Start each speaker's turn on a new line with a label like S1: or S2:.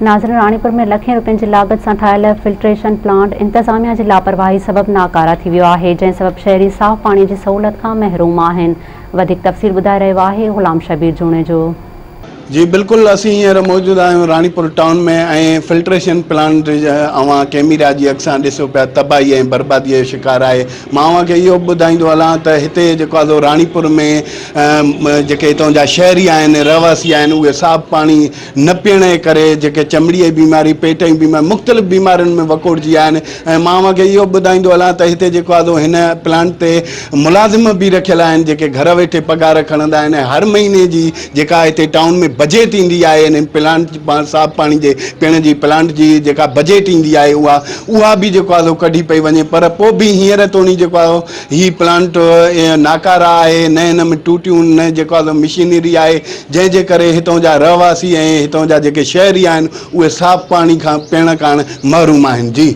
S1: ناظرين راڻيپور ۾ لکين روپين جي لاڳت سان ٺاهيل فلٽريشن پلانٽ انتظاميا جي لاپرواهي سبب ناڪاره ٿي ويو آهي جنهن سبب شهري صاف پاڻي جي سهولت کان محروم آهن وڌيڪ تفصيل ٻڌائي رهيو آهي غلام شبير جوڻيجو.
S2: جي بلڪل اسين هينئر موجود آهيون راڻيپور ٽائون ۾ ۽ فلٽريشن پلانٽ اوهان ڪيميرا جي اک سان ڏسو پيا تباهي ۽ بربادي جو شڪار آهي مان اوهان کي اهو به ٻڌائيندو هلان ته هتي جيڪو آهي سو راڻيپور ۾ جيڪي هتان جا شهري آهن رهواسي آهن اهي صاف پاڻي نه پيئڻ جي ڪري جيڪي چمڙي جي بيماري، پيٽ جي بيماري مختلف بيمارين ۾ وڪوڙجي ويا آهن ۽ مان اوهان کي اهو به ٻڌائيندو هلان ته هتي جيڪو آهي سو هن پلانٽ تي ملازم به رکيل آهن جيڪي گهر ويٺي پگهار کڻندا آهن ۽ هر مهيني جي جيڪا هتي ٽائون ۾ بجيٽ ايندي آهي ان پلانٽ صاف پاڻي جي پيئڻ جي پلانٽ جي جيڪا بجيٽ ايندي آهي اها اها به جيڪو آهي سو ڪڍي پئي وڃي پر پوء به هينئر توڻي جيڪو آهي هي پلانٽ ناڪاره آهي نه هن ۾ ٽوٽيون نه جيڪو آهي سو مشينري آهي جنهن جي ڪري هتان جا رهواسي ۽ هتان جا جيڪي شهري آهن اهي صاف پاڻي کان پيئڻ ڪاڻ محروم آهن جي.